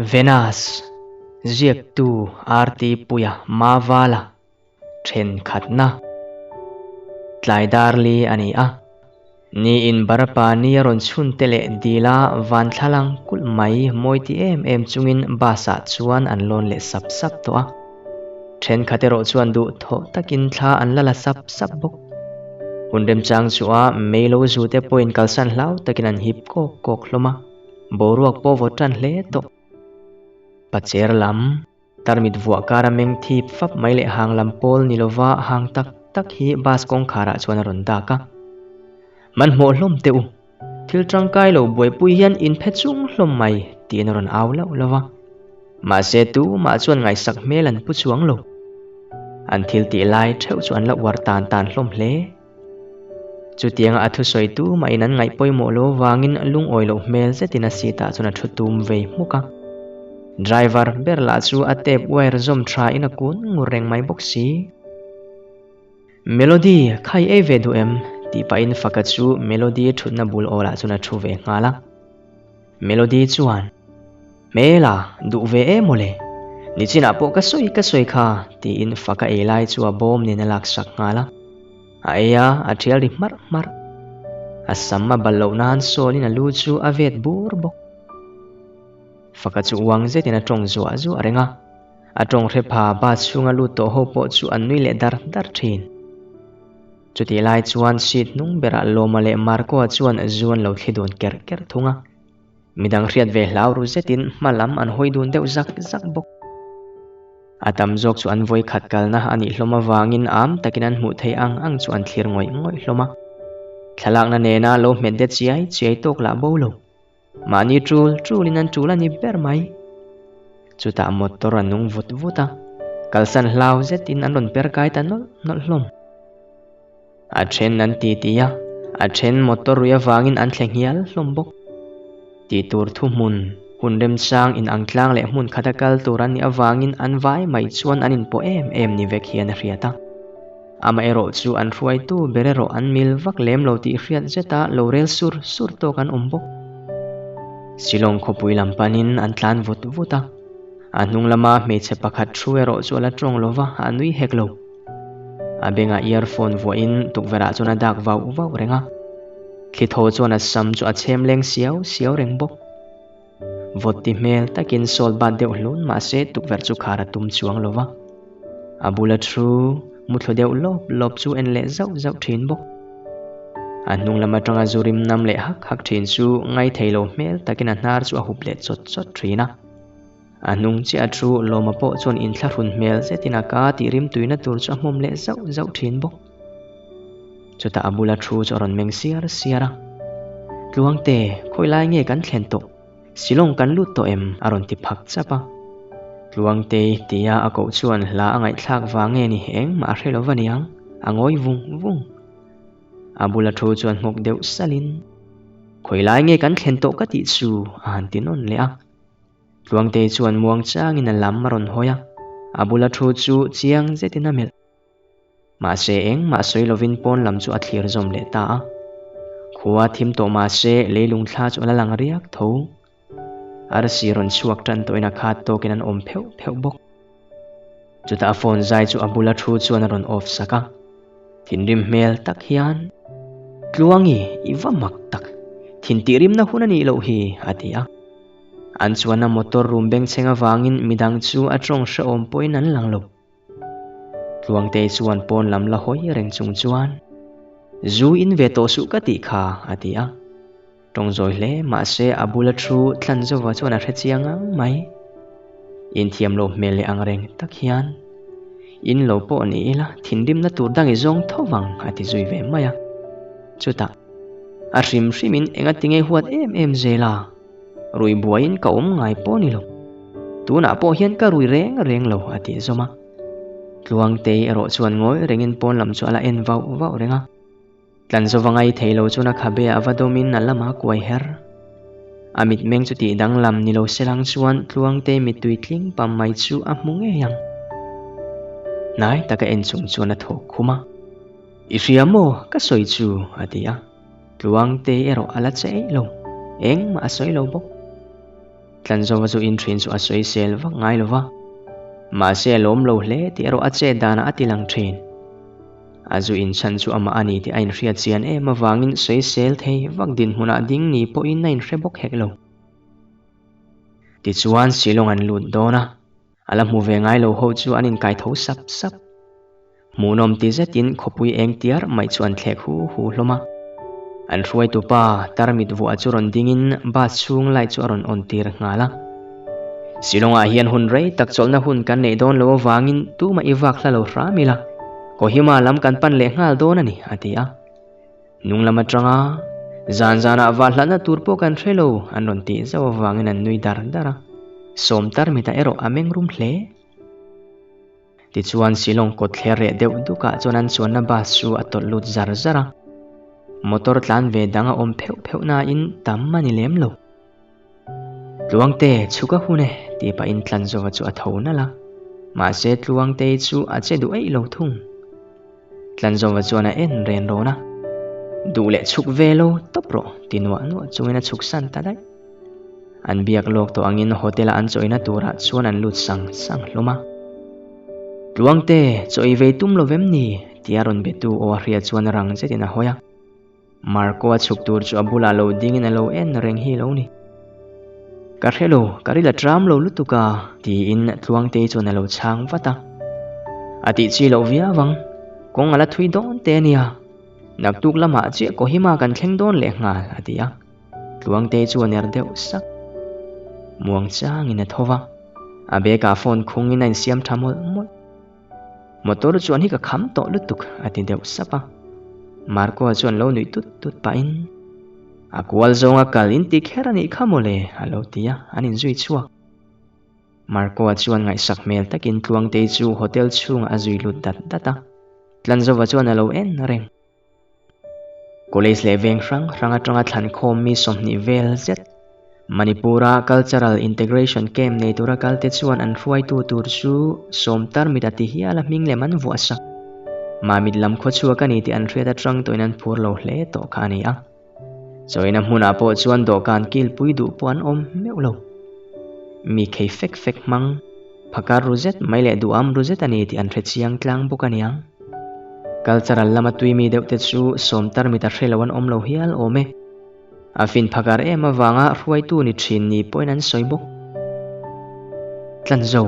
Venus, Ziaktu RT Puia Mavala, Thenkhatna. Tlai dar li a ni a. Ni in Barapa ni a rawn chhun te leh dila van thlalang kulh mai mawi ti em em chungin bus ah chuan an lawn leh sap sap tawh a. Thenkhat erawh chuan duhthawh takin thla an la la sap sap bawk. Hun remchang chu a mei lo zu te pawhin kalsan hlau takin an hip kawk kawk hlawm a, boruak pawh vawt tan hle tawh. Pacher lam, tarmit vuah kara meng thip fap mai leh hang lam pawl ni lova hang tak tak hi bus kawngkharah chuan a rawn dak a. Hmanhmawh hlawm teh u, thil tangkai lo buaipui hian in phe chung hlawm mai tiin a rawn au lauh lauh a. Mahse tumah chuan ngaihsak hmel an pu chuang lo. An thil tih lai theuh chu an la uar tan tan hlawm hle. Chutianga a thusawi tumahin an ngaih pawimawh lo vangin lungawi loh hmel zetin a seat ah chuan a thu tum vei hmuk a. Driver ber lah chu a tape wire zawm tha in a kun ngur reng mai bawk si. Melody, khai ei ve duh em? tih pahin Faka chu Melody thutna bul awlah chuan a thu ve nghal a. Melody chuan, Hmela, duh ve em mawle? Nichinah pawh ka sawi ka sawi kha, tiin faka ei lai chu a bawm nen a laksak nghal a. A ei a, a thial ri hmarh hmarh. A sam a bal loh nan sawlin a lu chu a vet bur bawk. Faka chu uang zetin a tawng zuah zuah reng a. A tawng hre pha bus chhunga lut tawh ho pawh chu an nui leh dar dar thin. Chutih lai chuan seat hnung berah Lawma leh Marco-a chuan zu an lo thli dun kerh kerh thung a. Midang hriat ve hlau ru zetin hma lam an hawi dun deuh zak zak bawk. A tam zawk chu an vawi khat kalna a nih hlawm avangin am takin an hmuh theih ang ang chu an thlir ngawih ngawih hlawm a. Thlalakna nena lo hmet de chiai chiai tawk lah bo lo. Mahni tul tulin an tul a ni ber mai. Chutah motor a nung vut vut a, kalsan hlau zetin an rawn per kai ta nawlh nawlh hlawm. A then an ti ti a, a then motor rui avangin an thle nghial hlawm bawk. Tih tur thuhmun, hun remchang inang tlang leh hmun khata kal tur an nih avangin an vai mai chuan an inpawh em em ni vek hian a hriat a. Amaherawh chu an hruaitu ber erawh an mil vak lem lo tih hriat zeta lo rel sur sur tawk an awm bawk. Shillong khawpui lam panin an tlan vut vut a, a hnung lama hmeichhe pakhat thu erawh chu a la tawng lo va, a nui hek lo. A bengah earphone vuahin tukverhah chuan a dak vauh vauh reng a, thli thaw chuan a sam chu a chhem leng siau siau reng bawk. Vawt ti hmel takin sawt bat deuh hlun mahse tukverh chu khar a tum chuang lo va. A bula thu muthlu deuh lawp lawp chu en leh zauh zauh thin bawk. A hnung lam atanga zu rim nam leh hak hak thin chu ngaithei lo hmel takin a hnar chu a hup leh chawt chawt thin a. A hnung chiah thu Lawma pawh chuan inthlahrun hmel zetin a ka tih rim tuina tur chu a hmawm leh zauh zauh thin bawk. Chutah a bula thu chu a rawn meng siar siar a. Tluangte, khawi lai nge kan thlen tawh? Shillong kan lut tawh em? a rawn ti phak chap a. Tluangte tia a koh chuan hla a ngaihthlak vang nge ni engmah a hre lo va niang, a ngawi vung vung. A bula thu chuan hmawk deuh salhin, Khawi lai nge kan thlen tawh ka tih chu? a han ti nawn leh a. Tluangte chuan muang changin a lam a rawn hawi a, a bula thu chu chiang zetin a melh. Mahse engmah sawi lovin pawn lam chu a thlir zawm leh ta a. Khua thim tawh mahse leilung thla chu a la lang riak tho. Arsi rawn chhuak tan tawhin a khat tawkin an awm pheuh pheuh bawk. Chutah a phone zai chu a bula thu chuan a rawn off sak a. Thinrim hmel tak hian, Tluangi, i va mak tak. Thin tihrimna hun a nih loh hi, a ti a. An chuanna motor room bengchheng avangin midang chu a tawng hrehawm pawhin an lang lo. Tluangtei chuan pawn lam la hawi reng chung chuan, Zu in ve tawh suh ka tih kha, a ti a. Tawng zawi hle mahse a bula thu thlan zova chuan a hre chiang ang mai. Inthiam lo hmel leh ang reng tak hian, In lo pawh ni ila thinrimna tur dang i zawng tho vang, a ti zui ve mai a. Chutah, a hrim hrimin enga ti ngei huat em em zel a? Rui buaiin ka awm ngai pawh ni lo. Tunah pawh hian ka rui reng reng lo, a tih zawm a. Tluangtei erawh chuan ngawi rengin pawn lam chu a la en vauh vauh reng a. Tlanzova ngai thei lo chuan a khabe ah va dawmin a lamah a kuai her. A mitmeng chu tih danglam ni lo se lang chuan Tluangtei mittui tling pam mai chu a hmu ngei ang. Hnai taka en chung chuan a thawk khum a. I hria maw ka sawi chu? a ti a. Tluangtei erawh a la che eih lo, engmah a sawi lo bawk. Tlanzova zu in thin chu a sawisel vak ngai lo va, mahse a lawm lo hle tih erawh a chet danah a ti lang thin. A zu in chhan chu amah a ni tih a inhriat chian em avangin sawisel thei vak dinhmunah ding ni pawhin a inhre bawk hek lo. Tichuan Shillong an lut dawn a, a la hmu ve ngai lo ho chu an inkai tho sap sap. Hmuhnawm ti zetin khawpui eng tiar mai chu an thlek hu hu hlawm a. An hruaitu pa tarmit vuah chu rawn dingin bus chhung light chu a rawn on tir nghal a. Shillong-ah hian hun rei tak chawlhna hun kan neih dawn lo avangin tumah i vak hla lo hram ila, Kohima lam kan pan leh nghal dawn a ni, a ti a. Hnung lam atanga zan zanah vah hlatna tur pawh kan hre lo, an rawn tih zauh avangin an nui dar dar a. Sawm tarmitah erawh a meng rum hle. Tichuan Shillong kawt thler reh deuh dukah chuan an chuanna bus chu a tawlh lut zar zar a. Motor tlan ve dang a awm pheuh pheuh nain tam a ni lem lo. Tluangte, chhuk a hun e, tih pahin Tlanzova chu a tho nalh a. Mahse Tluangtei chu a che duh eih lo thung. Tlanzova chuan a en ren rawn a. Duh leh chhuk ve lo tawp rawh, ti nuah nuah chungin a chhuk san ta daih. An biak lawk tawh angin hotel a an chawina turah chuan an lut sang sang hlawm a. Tluangte, chaw i vei tum lo vem ni? tia rawn betu aw a hria chuan rang zetin a hawi a. Marco a chhuk tur chu a bulah lo dingin a lo en reng hi lo ni. Ka hre lo, ka ril a tram lo lutuk a, tiin Tluangtei chuan a lo chhang vat a. A tih chi loh viau ang, kawng a la thui dawn te a nia. Naktuk lamah chiah Kohima kan thleng dawn leh nghal, a ti a. Tluangtei chu a ner deuh sak. Muang changin a tho va, a bag ah phone khungin a insiam tha mawlh mawlh. Motor chuan hi ka kham tawh lutuk a ti deuh sap a. Marco-a chuan lo nuih tut tut pahin, A kual zawnga kal in ti kher a nih kha mawle a lo ti a, an inzui chhuak. Marco-a chuan ngaihsak hmel takin Tluangtei chu hotel chhungah a zui lut dat dat a. Tlanzova chuan a lo en reng. College leh veng hrang hrang atanga thlankhawm mi 20 vel zet Manipur-a Cultural Integration Camp nei tura kalte chuan an hruaitu tur chu Sawmtar mit a ti hial a hming lem an vuah sak. Mamit lam khawchhuak a ni tih an hriat atang tawhin an phur lo hle tawh kha a ni a. Chawina hmunah pawh chuan dawhkan kilpui duh pawh an awm meuh lo. Mi khei fek fek hmang, phakar ru zet mai leh duham ru zet a ni tih an hre chiang tlang bawk a niang. Cultural lama tuimi deuh te chu sawmtar mit a hre lo an awm lo hial awm e. A fin phakar em avanga hruaitu ni thin ni pawhin an sawi bawk. Tlanzo,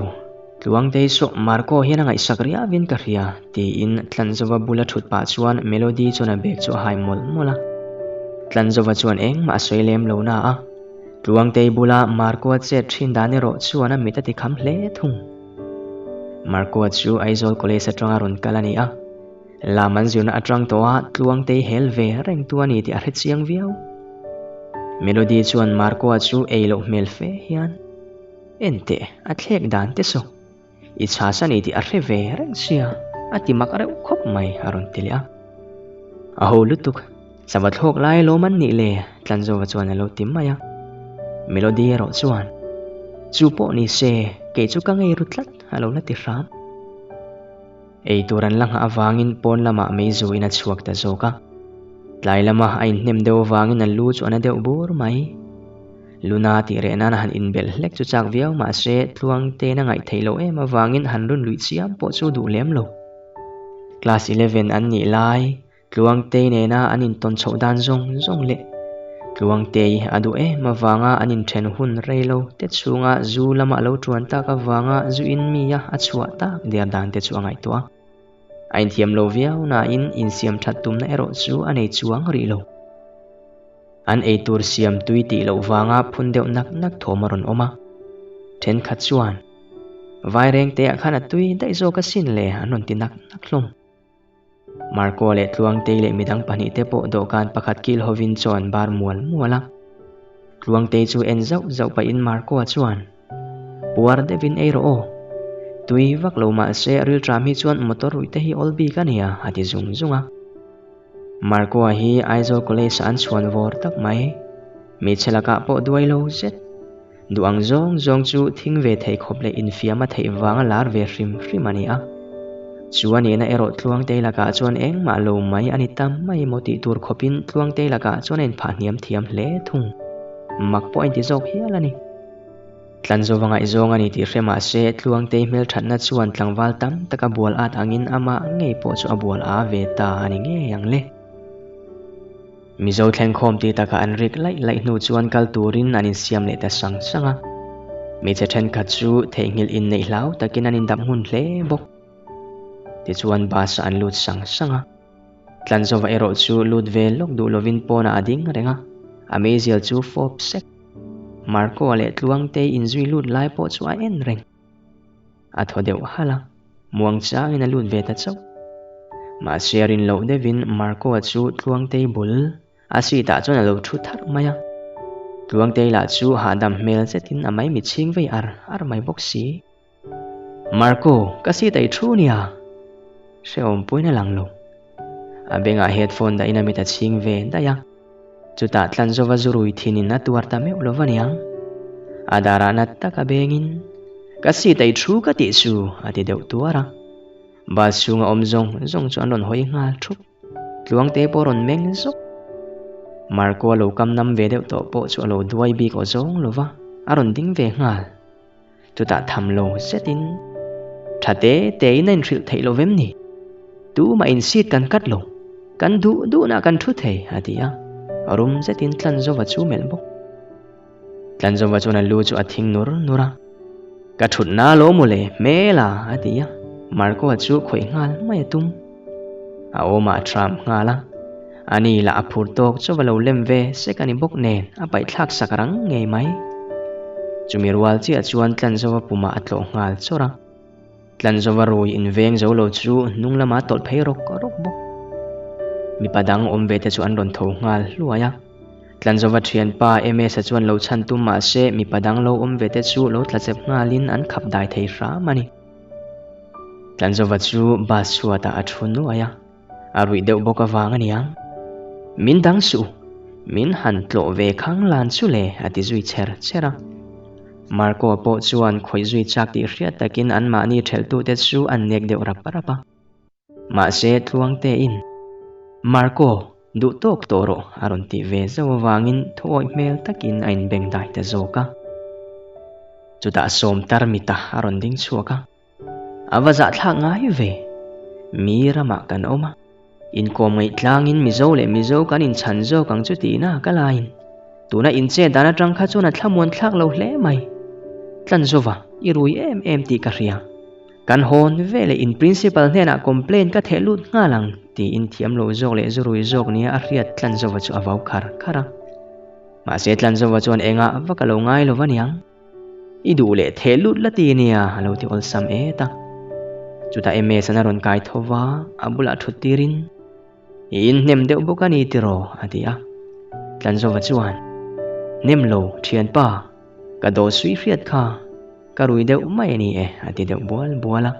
Tluangtei saw Marco hian a ngaihsak riavin ka hria, tiin Tlanzova bula thut pah chuan Melody chuan a bag chu a hai mawlh mawlh a. Tlanzova chuan engmah a sawi lem lo na a, Tluangtei bula Marco-a chet thin dan erawh chuan a mit a ti kham hle thung. Marco-a chu Aizawl College atanga rawn kal a ni a, lam an zirna atang tawha Tluangtei hel ve reng tu a ni tih a hre chiang viau. Melody chuan Marco-a chu ei loh hmel fe hian. Enteh, a thlek dan te saw. I chhas a ni tih a hre ve reng sia, a ti mak reuh khawp mai, a rawn ti leh a. A ho lutuk, sava thlawk lai lawm an nih le, Tlanzova chuan a lo ti mai a. Melody erawh chuan, Chu pawh ni se, kei chu ka ngei ru tlat, a lo la ti hram. Ei tur an la nghah avangin pawn lamah meizu in a chhuak ta zawk a. Tlai lama a inhnem deuh avangin a lu chu a na deuh bur mai. Luna tih reh nana han inbelh hlek chu chak viau mah se Tluangtein a ngaih theih loh em avangin han run luih chiam pawh chu duh lem lo. Class 11 an nih lai Tluangtei nena an intawn chhoh dan zawng zawng leh Tluangtei a duh em avanga an inthen hun rei lo te chhunga zu lama lo tuan tak avanga zu in mi a a chhuah tak der dan te chu a ngaihtuah a. A inthiam lo viau nain insiam that tumna erawh chu a nei chuang rih lo. An eitur siam tui tih loh vanga phun deuh nak nak thawm a rawn awm a. Thenkhat chuan, Vairengteah khan a tui daih zawk asin le an rawn ti nak nak hlawm. Marco leh Tluangtei leh midang pahnihte pawh dawhkan pakhat kil hovin chaw an bar mual mual a. Tluangtei chu en zauh zauh pahin Marco-a chuan, Puar deuhin ei rawh aw. Tui vak lo mahse rilṭam hi chuan motor ruih te hi awl bik a nia, a ti zung zung a. Marco-a hi Aizawl College-ah an chhuan vawr tak mai. Hmeichhe lakah pawh duai lo zet. Duh ang zawng zawng chu thing ve thei khawp leh infiam a theih vanga lar ve hrim hrim a ni a. Chu a nihna erawh Tluangtei lakah chuan engmah lo mai a ni ta mai maw tih tur khawpin Tluangtei lakah chuan a inphah hniam thiam hle thung. Mak pawh a inti zawk hial a ni. Tlanzova ngaihzawng a ni tih hre mah se, Tluangtei hmelthatna chuan tlangval tam tak a bual at angin amah ngei pawh chu a bual a ve ta a ni ngei ang le. Mizo thlengkhawm ti taka an rik laih laih hnu chuan kal turin an insiam leh ta sang sang a. Hmeichhe thenkhat chu theihnghilh inneih hlau takin an indap ngun hle bawk. Tichuan bus ah an lut sang sang a. Tlanzova erawh chu lut ve lawk duh lovin pawnah a ding reng a, a meizial chu fawp sek. Marco-a leh Tluangtei inzui lut lai pawh chu a en reng. A thaw deuh halh a, muang changin a lut ve ta chauh. Mahse a rin loh deuhin Marco-a chu Tluangtei bul a seat ah chuan a lo thu tharh mai a. Tluangtei lah chu hahdam hmel zetin a maimit chhing vei ar ar mai bawk si. Marco, ka seat a i thu nia! Hrehawm puiin a lang lo. A bengah headphone dahin a mit a chhing ve daih a. Chutah Tlanzova zu rui thinin a tuar ta meuh lo va niang. A darah nat tak a bengin, Ka seat a i thu ka tih chu, a ti deuh tuar a. Bus chhunga awm zawng zawng chu an rawn hawi nghal thup. Tluangte pawh a rawn meng zawk. Marco a lo kam nam ve deuh tawh pawh chu a lo duai bik aw zawng lo va, a rawn ding ve nghal. Chutah tham lo zetin, Tha te tein a inhrilh theih lo vem ni? Tumah in seat kan cut lo, kan duh duhnah kan thu thei, a ti a. Rum zetin Tlanzova chu melh bawk. Tlanzova chuan a lu chu a thing nur nur a. Ka thutna lo maw le, hmel a, a ti a. Marco-a chu khawih nghal mai a tum. A awmah a tram nghal a. Ani lah a phur tawk chaw va lo lem ve sek a ni bawk nen a paihthlak sak rang ngei mai. Chumi rual chiah chuan Tlanzova pumah a tlawh nghal chawrh a. Tlanzova rui inveng zo lo chu hnung lamah a tawlh phei rawk rawk bawk. Mipa dang awm ve te chu an rawn tho nghal hluai a. Tlanzova thianpa MS-a chuan lo chhan tum mah se mipa dang lo awm ve te chu lo tlachep nghalin an khap dai thei hram a ni. Tlanzova chu bus chhuatah a thu nuai a. A ruih deuh bawk avang a niang. Min dang suh, min han tlawh ve khang lan chu le, a ti zui chher chher a. Marco-a pawh chuan khawih zui chak tih hriat takin anmahni ṭhelhtute chu an nek deuh rap rap a. Mahse, Tluangtein, Marco, duh tawk tawh rawh, a rawn tih ve zauh avangin thuawih hmel takin a inbeng dai ta zawk a. Chutah Sawmtar mita a rawn ding chhuak a. A va zahthlak ngai ve. Mi ramah kan awm a. Inkawm ngaih tlangin Mizo leh Mizo kan inchhan zawk ang chu tihna ka laiin. Tuna inche dan atang kha chuan a thlamuan thlak lo hle mai. Tlanzova, i rui em em tih ka hria. Kan hawn veleh in principal hnenah complaint ka theh lut nghal ang tiin thiam lo zawk leh zu rui zawk nia a hriat Tlanzova chu a vau khar khar a. Mahse Tlanzova chuan engah vak a lo ngai lo va niang. I duh leh theh lut la ti nia, a lo ti awlsam et a. Chutah MS-an a rawn kai tho va, a bulah thut tirin, I inhnem deuh bawk a ni tiraw? a ti a. Tlanzova chuan, Hnem lo, thianpa, ka daw sui hriat kha, ka rui deuh mai a ni e, a ti deuh bual bual a.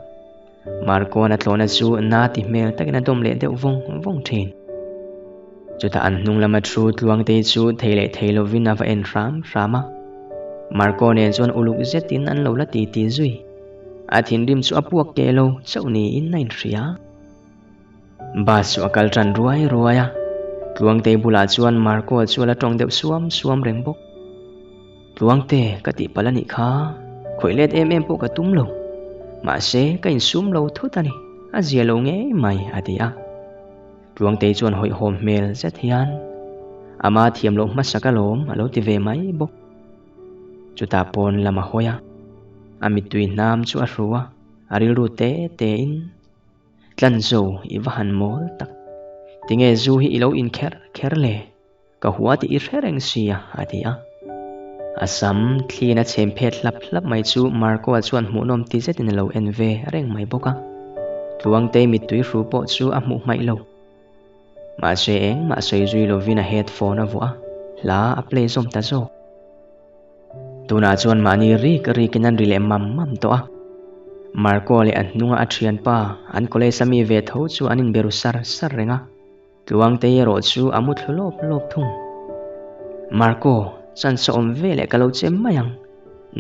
Marco-a'n a tlawhna chu na ti hmel takin a dawm leh deuh vawng vawng thin. Chutah an hnung lama thu Tluangtei chu thei leh thei lovin a va en hram hram a. Marco nen chuan uluk zetin an lo la ti ti zui. A thinrim chu a puak keh lo chauh niin a inhria. Bus chu a kal tan ruai ruai a, Tluangtei bulah chuan Marco-a chu a la tawng deuh suam suam reng bawk. Tluangte ka tih palh a nih kha, khawih let em em pawh ka tum lo. Mahse, ka insum lo thut a ni, a zia lo ngei mai, a ti a. Tluangtei chuan hawihhawm hmel zet hian, Ama thiam loh hmasak alawm, a lo ti ve mai bawk. Chutah pawn lam a hawi a, a mittui hnam chu a hru a, a rilru te tein, Tlanzo, i va han mawl tak. Tinge zu hi i lo inkher kher le? Ka hua tih i hre reng sia, a ti a. A sam thliin a chhem phet hlap hlap mai chu Marco-a chuan hmuhnawm ti zetin a lo en ve reng mai bawk a. Tluangtei mittui hru pawh chu a hmuh hmaih lo. Mahse engmah sawi zui lovin a headphone a vuah a, hla a play zawm ta zawk. Tunah chuan mahni rik rikin an ri leh mam mam tawh a. Marco-a leh a hnunga a thianpa, an college a mi ve tho chu an inberu sar sar reng a. Tluangtei erawh chu a mu thlu lawp lawp thung. Marco, chance a awm veleh ka lo chem mai ang.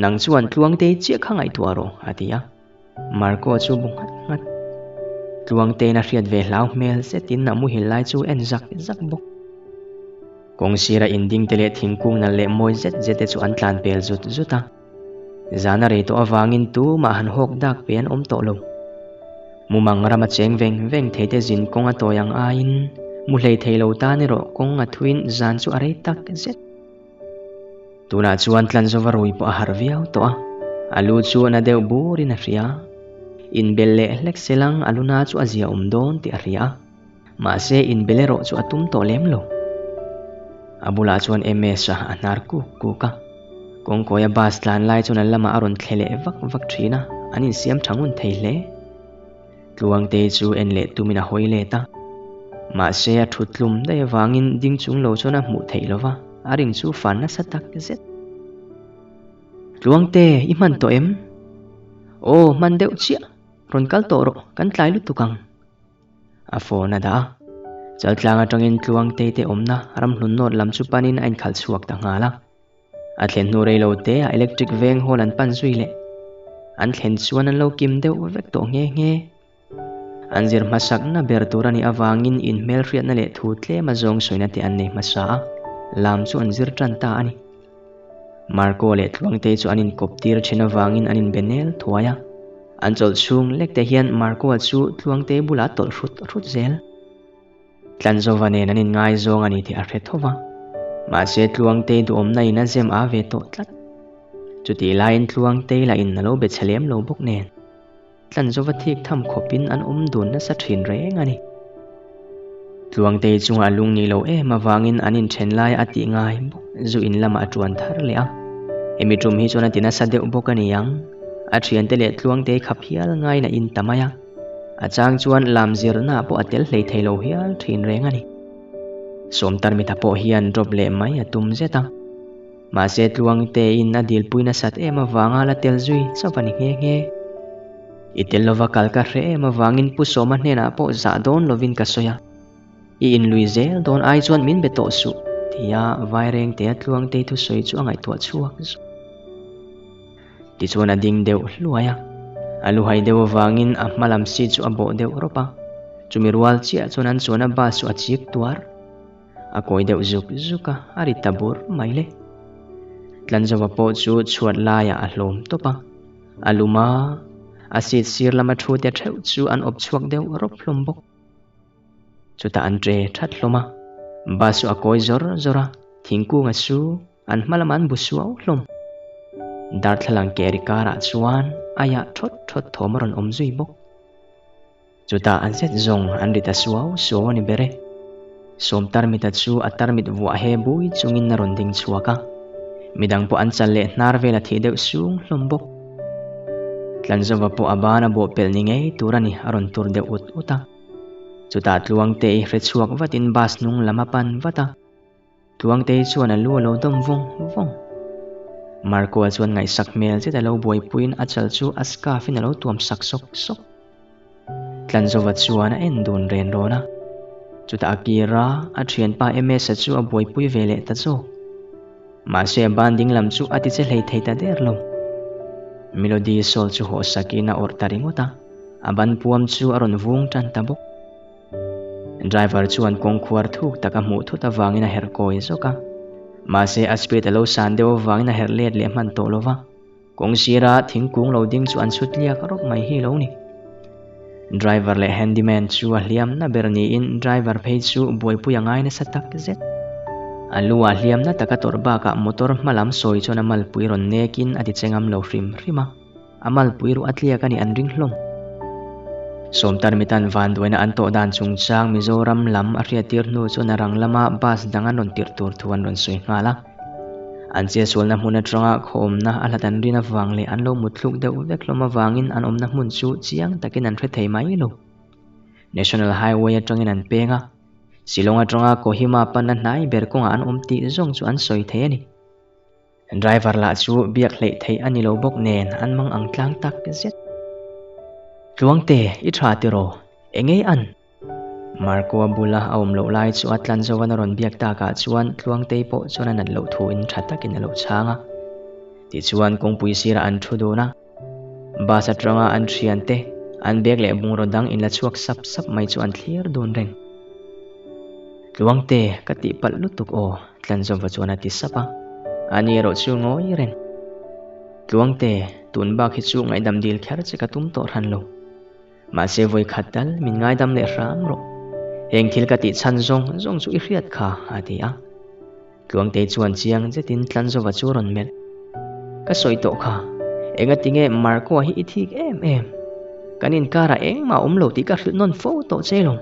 Nang chuan Tluangtei chiah kha ngaihtuah rawh, a ti a. Marco chu bu nghat nghat. Tluangtein a hriat ve hlau hmel zetin a muhil lai chu en zak zak bawk. Kawng sira inding te leh thingkung nalh leh mawi zet zet te chu an tlan pel zut zut a. Zan a rei tawh avangin tumah han hawk dak pe an awm tawh lo. Mumang rama cheng veng veng thei te zin kawng a tawi ang aiin mu hlei thei lo tan erawh kawng a thuin zan chu a rei tak zet. Tunah chuan Tlanzova rui pawh a harh viau tawh a, a lu chu a na deuh burin a hria. Inbel leh hlek selang a luna chu a zia awm dawn tih a hria a, mahse inbel erawh chu a tum tawh lem lo. A bulah chuan MS-a a hnar kuk kuk a, kawngkawia bus tlan lai chuan a lamah a rawn thle leh vak vak thin a, an insiam tha ngun thei hle. Tluangtei chu en leh tumin a hawi let a, mahse a thut tlum daih avangin ding chung lo chuan a hmuh theih lo va, a ring chu fan nasa tak zet. Tluangte, i hman tawh em? Aw, hman deuh chiah, rawn kal tawh rawh, kan tlai lutuk ang. A phone a dah a, Chaltlang atangin Tluangtei te awmna ramhlun nawt lam chu panin a inkhalh chhuak ta nghal a. A thlen hnu rei lo te a electric veng hall an pan zui leh. An thlen chuan an lo kim deuh vek tawh nghe nghe. An zir hmasakna ber tur a nih avangin inhmelhriatna leh thu tlem a zawng sawina te an nei hmasa a, lam chu an zir tan ta a ni. Marco leh Tluangtei chu an inkawp tir thin avangin an inbe nel thuai a. An chawlh chhung lek te hian Marco-a chu Tluangtei bulah a tawlh hrut hrut zel. Tlanzova nen an inngaizawng a ni tih a hre tho va, mahse Tluangtei duhawmna in a zem a ve tawh tlat. Chutih laiin Tluangtei lah in a lo be chhe lem lo bawk nen, Tlanzova thik tham khawpin an awm dun nasa thin reng a ni. Tluangtei chungah a lung nih loh em avangin an inthen lai a tih ngai bawk zu in lamah a tuan thar leh a. Hemi tum hi chuan a ti nasa deuh bawk a ni ang, a thiante leh Tluangtei khap hial ngaiin a in ta mai a. A chang chuan lam zirna pawh a tel hlei thei lo hial thin reng a ni. Sawmtarmita pawh hian drop leh mai a tum zet a. Mahse Tluangtein a dilpui nasat em avanga la tel zui chauh a ni nghe nghe. I tel lova kal ka hre em avangin Pu Sawma hnenah pawh zah dawn lovin ka sawi a. I inlui zel dawn ai chuan min be tawh suh, tia Vairengtea Tluangtei thusawi chu a ngaihtuah chhuak zawk. Tichuan a ding deuh hluai a, a luhai deuh avangin a hma lam seat chu a bawh deuh rawp a, chumi rual chiah chuan an chuan a bus chu a chik tuar. A kawi deuh zuk zuk a, a ri ta bur mai le. Tlanzova pawh chu chhuat laiah a hlawm tawp a, a lum a, a seat sir lama thu te theuh chu an awp chhuak deuh rawp hlawm bawk. Chutah an ṭe ṭhat hlawm a, bus chu a kawi zawr zawr a, thingkung a su, an hma lamah an bu suau hlawm. Darthlalang ke ri karah chuan aiah ṭhawt ṭhawt thawm a rawn awm zui bawk. Chutah an zet zawng an ri ta suau suau a ni ber e. Sawm tarmita chu a tarmit vuah he bui chungin a rawn ding chhuak a, midang pawh an chal leh hnar vel a thih deuh sung hlawm bawk. Tlanzova pawh a ban a bawh pelh ni ngei tur a ni a rawn tur deuh ut ut a. Chutah Tluangtei hre chhuak vatin bus hnung lam a pan vat a. Tluangtei chuan a lu a lo dawm vawng vawng. Marco-a chuan ngaihsak hmel zet a lo buaipuiin a chal chu a scarf in a lo tuam sak sawk sawk. Tlanzova chuan a en dun ren rawn a. Chutah a kir a, a thianpa MS-a chu a buaipui ve leh ta zawk. Mahse a ban ding lam chu a ti che hlei thei ta der lo. Melody sawl chu haw sakin a awrh ta ringawt a, a ban puam chu a rawn vung tan ta bawk. Driver chuan kawngkhuar thuk tak a hmuh thut avangin a herh kawi zawk a. Mahse a speed a lo san deuh avangin a herh let leh hman tawh lo va. Kawng sira thingkung lo ding chu an chhut liak rawp mai hi lo ni. Driver leh handyman chu a hliamna ber niin driver phei chu buaipui a ngai nasa tak zet. A lu ah hliamna taka tawrh bakah motor hma lam sawi chuan a malpui rawn nekin a ti che ngam lo hrim hrim a, a malpui ruah a tliak a nih an ring hlawm. Sawmtarmitan vanduaina an tawh dan chungchang Mizoram lam a hriattir hnu chuan a rang lama bus dang an rawn tirh tur thu an rawn sawi nghal a. An chiasualna hmun atanga khawmna a hlat an rin avang leh an lo mutthluk deuh vek hlawm avangin an awmna hmun chu chiang takin an hre thei mai lo. National Highway atangin an peng a, Shillong atanga Kohima panna hnai ber kawngah an awm tih zawng chu an sawi thei a ni. Driver lah chu biak hleih theih a ni lo bawk nen an mang ang tlang tak zet. Tluangte, i tha tiraw? Engei an? Marco-a bula a awm loh lai chu a tlan zovan a rawn biak takah chuan Tluangtei pawh chuan a nat loh thuin tha takin a lo chhang a. Tichuan kawngpui sirah an thu dun a, bus atanga an thiante, an bag leh bungraw dang inla chhuak sap sap mai chu an thlir dun reng. Tluangte, ka tihpalh lutuk aw, Tlanzova chuan a ti sap a, ani erawh chu ngawi reng. Tluangte, tun bak hi chu ngaihdam dil kher che ka tum tawh hran lo. Mahse vawi khat tal min ngaidam leh hram rawh. Heng thil ka tih chhan zawng zawng chu i hriat kha, a ti a. Tluangtei chuan chiang zetin Tlanzova chu a rawn melh. Ka sawi tawh kha, engati nge Marco-a hi i thik em em? Kan inkarah engmah a awm lo tih ka hrilh nawn fo tawh che lo.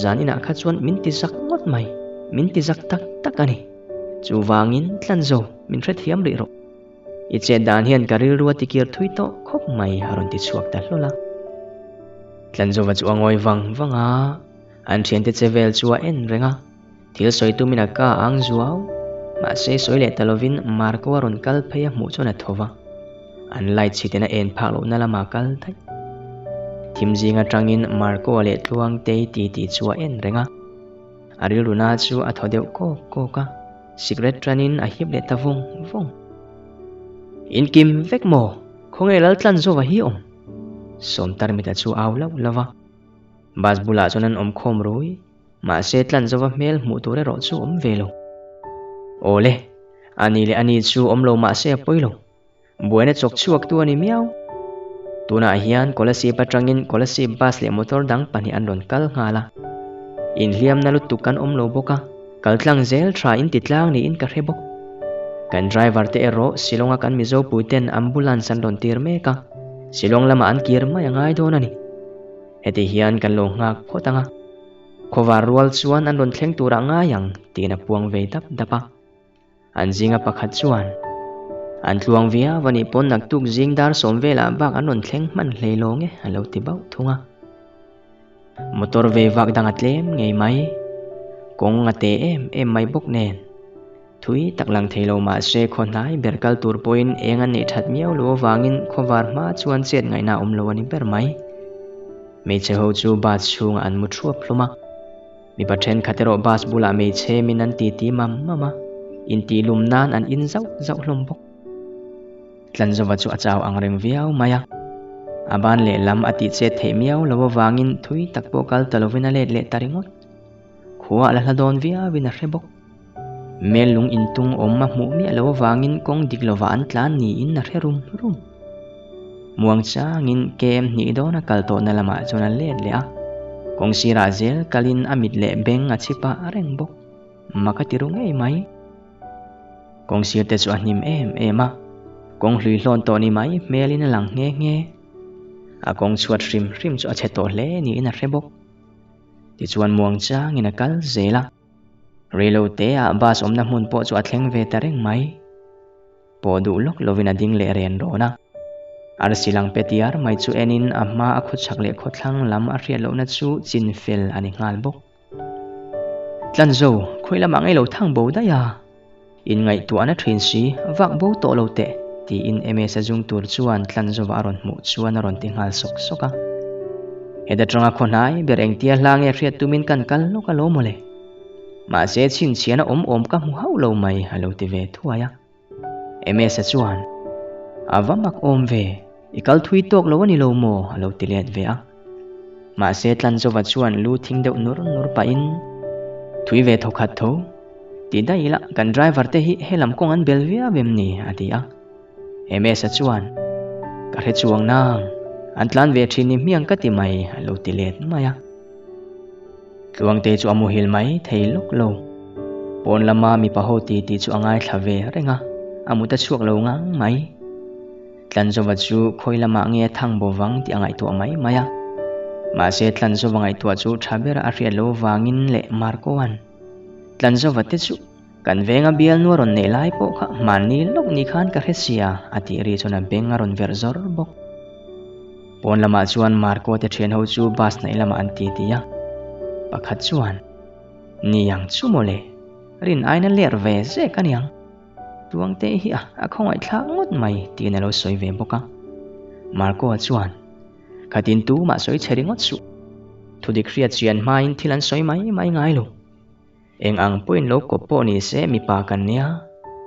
Zan inah kha chuan min ti zak ngawt mai, min ti zak tak tak a ni. Chuvangin Tlanzo, min hrethiam rih rawh. I chet dan hian ka rilru a tikir thui tawh khawp mai, a rawn ti chhuak ta hlawl a. Tlanzova chu a ngawi vang vang a, an thiante che vel chu a en reng a. Thil sawi tumin a ka ang zuau, mahse sawi leh ta lovin Marco a rawn kal phei a hmuh chuan a tho va, an light chhiten a en phak lohna lamah a kal daih. Thim zing atangin Marco-a leh Tluangtei titi chu a en reng a, a rilru na chu a thaw deuh kawk kawk a, sikret tanin a hip leh ta vawng vawng. Inkim vek maw? Khawnge Laltlanzova hi awm? Sawmtarmita chu au lauh lauh va. Bus bulah chuan an awm khawm rui. Mahse Tlanzova hmel hmuh tur erawh chu awm ve lo. Awle, ani leh ani chu awm lo mahse a pawi lo. Buaina chawk chhuak tu a ni miau. Tunah hian Kolasib atangin Kolasib bus leh motor dang pahnih an rawn kal nghal a. Inhliamna lutuk kan awm lo bawk a, kal tlang zel tha in ti tlang niin ka hre bawk. Kan driver te erawh Shillong-a kan Mizo puiten ambulance an rawn tir mek a, Shillong lamah an kir mai a ngai dawn a ni. Heti hian kan lo nghak phawt ang a, khawvar rual chuan an rawn thleng turah ngai ang tiin a puang vei dap dap a. An zinga pakhat chuan, An tluang viau a nih pawn naktuk zing dar sawm velah bak an rawn thleng hman hlei lawng e a lo ti bauh thung a. Motor vei vak dang a tlem ngei mai, kawng a te em em mai bawk nen. Thui tak lang thei lo mah se khaw hnai ber kal tur pawhin eng an neih that miau lo avangin khawvar hma chuan chet ngaihna a awm lo a ni ber mai. Hmeichhe ho chu bus chhungah an mu thuap hlawm a. Mipa thenkhat erawh bus bulah hmeichhe min an titi mam mam a, intihlum nan an in zauh zauh hlawm bawk. Tlanzova chu a chau ang reng viau mai a. A ban lehlam a tih chet theih miau lo avangin thui tak pawh kal ta lovin a let leh ta ringawt. Khua a la hla dawn viauin a hre bawk. Mel lung intung awm a hmuh miah loh avangin kawng dik lovah an tlan niin a hre rum rum. Muang changin KM hnih dawna kal tawhna lamah chuan a let leh a, kawng sirah zel kalin a mit leh beng a chhi pah reng bawk. Mak a ti ru ngei mai. Kawng sir te chu a hnim em em a, kawng hlui hlawn tawh ni mai hmelin a lang nghe nghe. A kawng chhuat hrim hrim chu a chhe tawh hle niin a hre bawk. Tichuan muang changin a kal zel a. Reilo teah bus awmna hmun pawh chu a thleng ve ta reng mai. Pawh duh lawk lovin a ding leh ren rawn a. Arsi lang pe tiar mai chu enin a hma a khawchhak leh khawthlang lam a hriat lohna chu chin fel a ni nghal bawk. Tlanzo, khawi lamah ngei lo thang bo daih a. Inngaihtuahna thin si, vak bo tawh lo teh, tiin Ms-a zung tur chuan Tlanzova a rawn hmuh chuan a rawn ti nghal sawk sawk a. Heta tanga khaw hnai ber engtia hla nge hriat tumin kan kal lawk a lo mawle. Mahse chhinchhiahna awm awm ka hmu hauh lo mai a lo ti ve thuai a. Ms-a chuan, A va mak awm ve, i kal thui tawk lo a ni lo maw? a lo ti let ve a. Mahse Tlanzova chuan lu thing deuh nur nur pahin, Thui ve tho khat tho, ti daih ila kan driver te hi helam kawng an bel viau em ni? a ti a. Ms-a chuan, Ka hre chuang nang, an tlan ve thin ni hmiang ka ti mai a lo ti let mai a. Tluangte chu a muhil mai thei lawk lo. Pawn lama mipa ho ti tih chu a ngaithla ve reng a, a mut a chhuak lo ngang mai. Tlanzova chu khawi lamah nge a thang bo vang tih a ngaihtuah mai mai a. Mahse Tlanzova ngaihtuah chu tha bera a hriat loh vangin leh Marco-a'n Tlanzova te chu kan venga bialnu a rawn neih lai pawh kha hmanni lawk ni khan ka hre sia a tih ri chuan a beng a rawn verh zawr bawk. Pawn lamah chuan Marco te thianho chu bus hnaih lamah an ti ti a. Pakhat chuan, Niang chu mawle, rin aina ler ve zek aniang. Tuangte hi a a khawngaihthlak ngawt mai tiin a lo sawi ve bawk a. Marco-a chuan, Khatin tumah sawi chhe ringawt suh. Thudik hriat chian hmain thil an sawi mai mai ngai lo. Eng ang pawhin lo kawp pawh ni se mipa kan nia,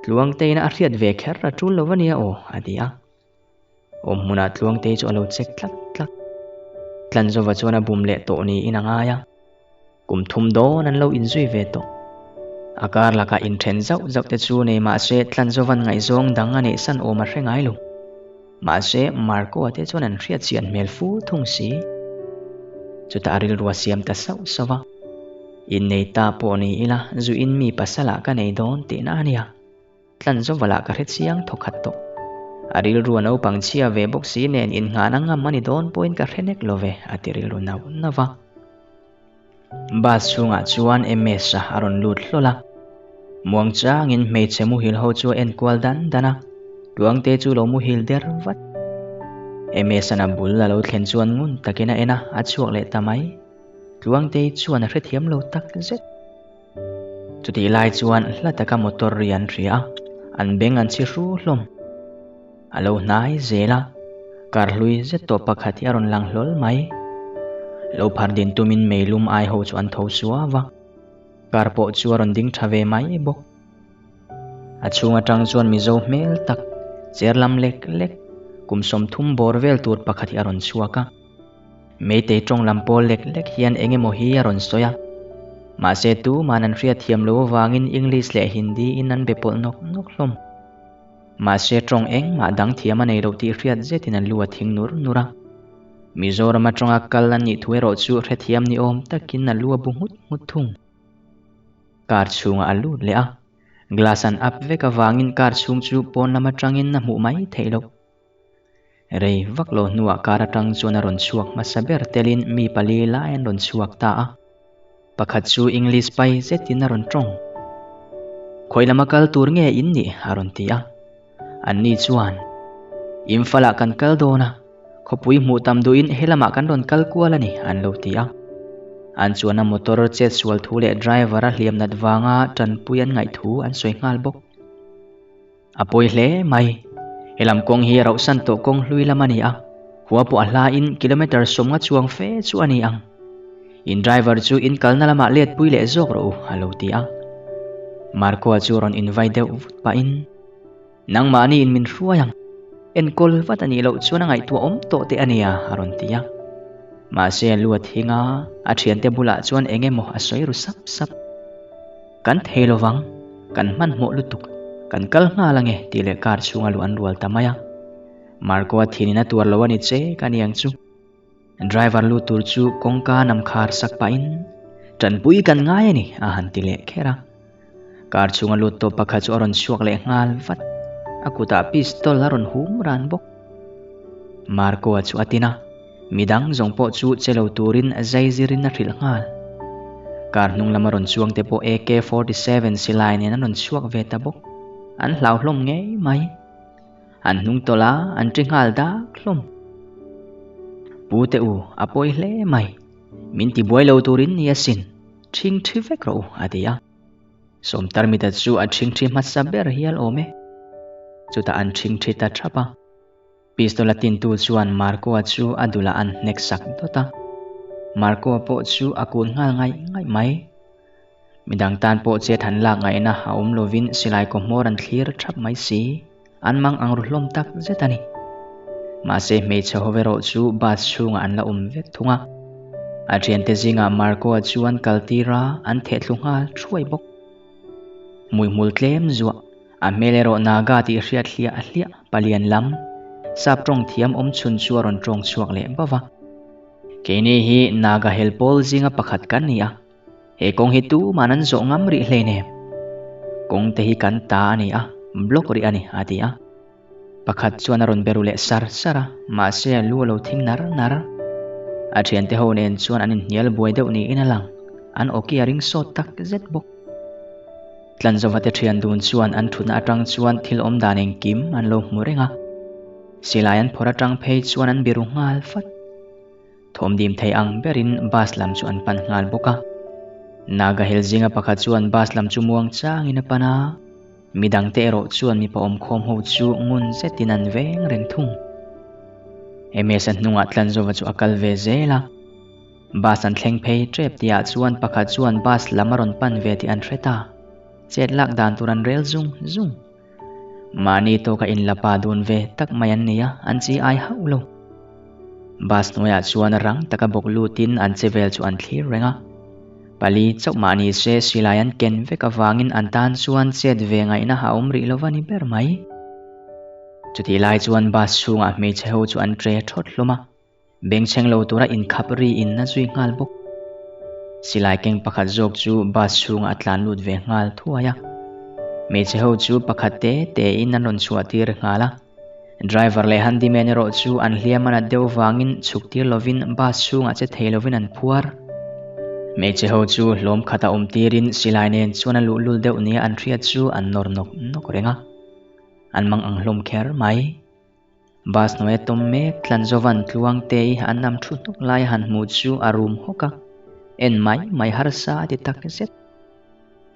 Tluangteina a hriat ve kher a tul lo va nia aw, a ti a. Awm hmunah Tluangtei chu a lo chek tlak tlak. Tlanzova chuan a bum leh tawh niin a ngai a. Kum thum dawn an lo inzui ve tawh. A kar lakah inthen zauh zauh te chu nei mah se Tlanzovan ngaihzawng dang a neih san awm a hre ngai lo. Mahse, Marco-a te chuan an hriat chian hmel fu thung si. Chutah a rilru a siam ta sauh sauh va. Innei ta pawh ni ila, zuin mi pasalah ka nei dawn tihna a nia. Tlanzovalah ka hre chiang thaw khat tawh. A rilru a naupang chhia ve bawk si nen innghahna ngam a ni dawn pawhin ka hre nek lo ve, a ti rilru nauh nauh va. Bus chhungah chuan MS-a a rawn lut hlawl a. Muang changin hmeichhe muhil ho chu a enkual dan dan a, Tluangte chu lo muhil der vat. MS-a'n a bul a lo thlen chuan ngun takin a en a, a chhuak leh ta mai. Tluangte chuan a hrethiam lo tak zet. Chutih lai chuan hla taka motor ri an hria a, an beng an chhi hru hlawm. A lo hnai zel a, kar hlui zet tawh pakhat hi a rawn lang hlawl mai. Lo phar din tumin meilum ai ho chu an tho suau a, kar pawh chu a rawn ding tha ve mai bawk. A chhung atang chuan Mizo hmel tak, cher lam lek lek, kum 30 bawr vel tur pakhat hi a rawn chhuak a. Meitei tawng lam pawl lek lek hian eng emaw hi a rawn sawi a. Mahse tuman an hriat thiam lo avangin English leh Hindi in an be pawlh nawk nawk hlawm. Mahse tawng engmah dang thiam a nei loh tih hriat zetin an lu a thing nur nur a. Mizoram atanga kal an nih thu erawh chu hrethiam ni awm takin a lu a bu nghut nghut thung. Car chhungah a lut leh a. Glass an up vek avangin car chhung chu pawn lam atangin a hmuh mai theih loh. Rei vak lo hnuah kar atang chuan a rawn chhuak hmasa ber telin mi pali lai an rawn chhuak ta a. Pakhat chu English pai zetin a rawn tawng. Khawi lama kal tur nge in nih? a rawn ti a. Anni chuan, Imphal-ah kan kal dawn a, khawpui hmuh tam duhin helamah kan rawn kal kual a ni, an lo ti a. An chuan a motor chet sual thu leh driver a hliam nat vanga tanpui an ngaih thu an sawi nghal bawk. A pawi hle mai. He lam kawng hi rauhsan tawh kawng hlui lam a ni a, khua pawh a hlain kilometre 50 chuang fe chu a ni ang. In driver chu in kalna lamah let pui leh zawk rawh u, a lo ti a. Marco-a chu rawn invai deuh vut pahin, Nangmahni in min hruai ang. Enkawl vat a nih loh chuan a ngaihtuah awm tawh teh a nia, a rawn ti a. Mahse a lu a thing a, a thiante bulah chuan eng emaw a sawi ru sap sap. Kan thei lo vang, kan hmanhmawh lutuk, kan kal nghal ange tih leh car chhunga luh an rual ta mai a. Marco-a thinin a tuar lo a ni che ka ni ang chu. Driver lut tur chu kawngka nam khar sak pahin, Tanpui kan ngai a ni a han ti leh kher a. Car chhunga lut tawp pakhat chu a rawn chhuak leh nghal vat. A kutah pistol a rawn hum ran bawk. Marco-a chu a tin a. Midang zawng pawh chu che lo turin zai zirin a hrilh nghal. Car hnung lama rawn chuang te pawh AK 47 silai nen an rawn chhuak ve ta bawk. An hlauhlawm ngei mai. An hnung tawlh a, an ṭi nghal dak hlawm. Pu te u, a pawi hle mai. Min ti buai lo turin ni asin. Ṭhing ṭhi vek rawh u, a ti a. Sawmtarmita chu a ṭhing ṭhi hmasa ber hial awm e. Chutah an ṭhing ṭhi ta ṭhap a. Pistol a tintu chuan Marco-a chu a dulah an hnek sak dawt a. Marco-a pawh chu a kun nghal ngaih ngaih mai. Midang tan pawh chet han lak ngaihna a awm lovin silai kaw hmawr an thlir thap mai si. An mang ang ru hlawm tak zet a ni. Mahse hmeichhe ho erawh chu bus chhungah an la awm vek thung a. A thiante zingah Marco-a chu an kal tir a, an thehthlu nghal thuai bawk. Hmuihmul tlem zuah. A hmel erawh Naga tih hriat hliah hliah palian lam, sap tawng thiam awm chhun chu a rawn tawng chhuak leh bauh va. Keini hi Naga hel pawl zinga pakhat kan ni a, he kawng hi tuman an zawh ngam rih hleinem. Kawng te hi kan ta a ni a, block rih a ni, a ti a. Pakhat chuan a rawn be ru leh sar sar a, mahse a lu a lo thing nar nar. A thiante ho nen chuan an inhnial buai deuh niin a lang, an awki a ring sawt tak zet bawk. Tlanzova te thian dun chuan an thutna atang chuan thil awm dan engkim an lo hmu reng a, silai an phawrh atang phei chuan an biru nghal fat. Thawmdim thei ang berin bus lam chu an pan nghal bawk a. Naga hel zinga pakhat chuan bus lam chu muang changin a pan a. Midangte erawh chuan mipa awmkhawm ho chu ngun zetin an veng reng thung. MS-a hnungah Tlanzova chu a kal ve zel a. Bus an thleng phei tep tihah chuan pakhat chuan bus lam a rawn pan ve tih an hre ta. Chet lak dan tur an rel zung zung. Mahni tawka inla pa dun ve tak mai an ni a, an chi ai hauh lo. Bus hnuaiah chuan rang taka bawk lutin an che vel chu an thlir reng a. Pali chauh mah ni se silai an ken vek avangin an tan chuan chet ve ngaihna a awm rih lova ni ber mai. Chutih lai chuan bus chhungah hmeichhe ho chu an tre thawt hlawm a, bengchheng lo tura inkhap ri in a zui nghal bawk. Silai keng pakhat zawk chu bus chhungah a tlan lut ve nghal thuai a. Hmeichhe ho chu pakhat te te in an rawn chhuah tir nghal a. Driver leh handyman erawh chu an hliam a nat deuh vangin chhuk tir lovin bus chhungah che thei lovin an phuar. Hmeichhe ho chu hlawm khata awm tirin silai nen chuan a luhlul deuh nia an hriat chu an nawr nawk nawk reng a. An mang ang hlawm kher mai. Bus hnuaia tawm mek Tlanzovan Tluangte i an nam thu hnuk lai a han hmuh chu a rum hawk a, en mai mai harsa a ti tak zet.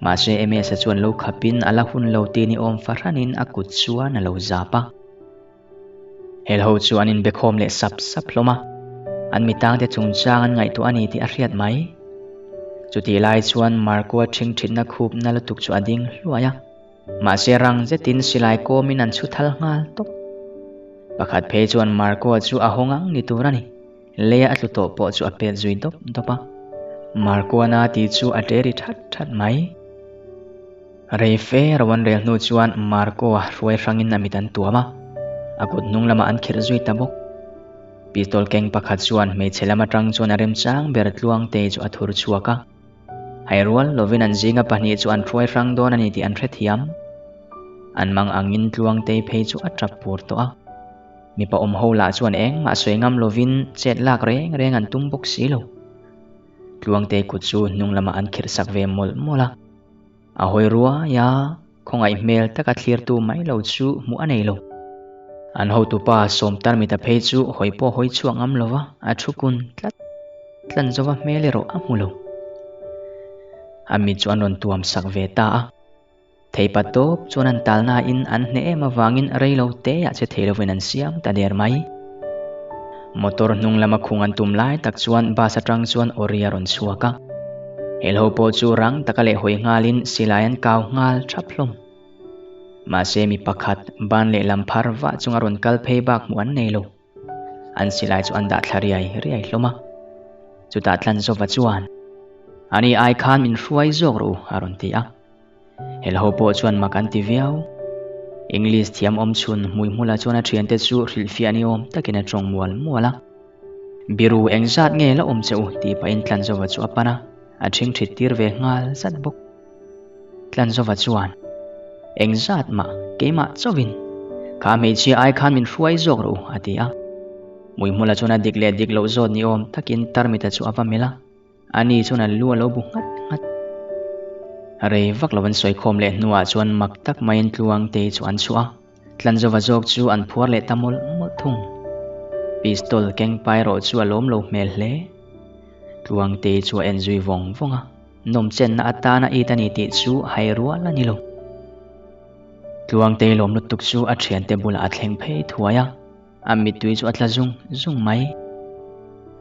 Mahse Ms-a chuan lo khapin a la hun lo ti ni awm fahranin a kut chuan a lo zap a. Helho chu an inbekhawm leh sap sap hlawm a, an mitangte chungchang an ngaihtuah a ni tih a hriat mai. Chutih lai chuan Marco-a ṭhingṭhitna khupna lutuk chu a ding hluai a. Mahse rang zetin silai kawmin an chhu thal nghal tawp. Pakhat phei chuan Marco-a chu a hawng ang ni tur a ni. Leia a tlu tawh pawh chu a pet zui dawp dawp a. Marco-a na tih chu a ṭe ri that that mai. Rei fe ro an rel hnu chuan Marco-a hruai hrangin a mit an tuam a, a kut hnung lamah an khirh zui ta bawk. Pistol keng pakhat chuan hmeichhe lam atang chuan a remchang ber Tluangtei chu a thur chhuak a. Hai rual lovin an zinga pahnih chu an hruai hrang dawn a ni tih an hrethiam. An mang angin Tluangtei phei chu a tap pur tawh a. Mipa awm ho lah chuan engmah sawi ngam lovin chet lak reng reng an tum bawk si lo. Tluangtei kut chu hnung lamah an khirh sak ve mawlh mawlh a. A hawi ruai a, khawngaih hmel taka thlirtu mai lo chu hmuh a nei lo. An hotupa Sawmtar mita phei chu hawi pawh hawi chhuak ngam lova a thu kun tlat tlan zova hmel erawh a hmu lo. A mit chu an rawn tuam sak ve ta a. Theipa tawp chuan an talnain an hneh em avangin rei lo teah che thei lovin an siam ta der mai. Motor hnung lama khung an tum lai tak chuan bus atang chuan Ori a rawn chhuak a. Helho pawh chu rang taka leh hawi nghalin silai an kau nghal thap hlawm. Mahse mi pakhat ban lehlam phar vah chunga rawn kal phei bak hmuh an nei lo. An silai chu an dah thla riai riai hlawm a. Chutah Tlanzova chuan, Ani ai khan min hruai zawk rawh u, a rawn ti a. Helho pawh chuan mak an ti viau. English thiam awm chhun hmuihmula chuan a thiante chu hrilhfiah ni awm takin a tawng mual mual a. Biru engzat nge la awm che u tih pahin Tlanzova chu a pan a, a ṭhingṭhit tir ve nghal zat bawk. Tlanzova chuan, Engzat mah, keimah chauhin. Kha hmeichhia ai khan min hruai zawk rawh u, a ti a. Hmuihmula chuan a dik leh dik loh zawt ni awm takin tarmita chu a va melh a. Ani chuan a lu a lo bu nghat nghat. Rei vak lo an sawi khawm leh hnuah chuan mak tak maiin Tluangtei chu an chhuah a, Tlanzova zawk chu an phuar leh ta mawlh mawlh thung. Pistol keng pai erawh chu a lawm lo hmel hle. Tluangtei chu a en zui vawng vawng a, nawmchenna atana it a ni tih chu hai rual a ni lo. Tluangtei lawm lutuk chu a thiante bulah a thleng phei thuai a. A mittui chu a tla zung zung mai.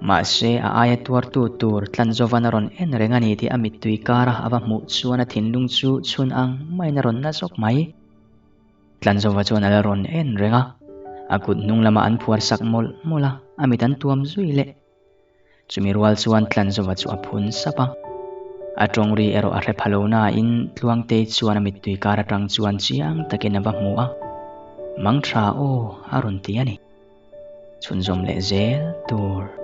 Mahse, a aia tuartu tur Tlanzovan a rawn en reng a ni tih a mittui kara a va hmuh chuan a thinlung chu chhun ang maiin a rawn na zawk mai. Tlanzova chuan a la rawn en reng a, a kut hnung lamah an phuar sak mawlh mawlh a, a mit an tuam zui leh. Chumi rual chuan Tlanzova chu a phun sap a. A tawng ri erawh a hre pha lo nain Tluangtei chuan a mittui kar atang chuan chiang takin a va hmu a. Mang tha aw a rawn ti a ni. Chhunzawm leh zel tur.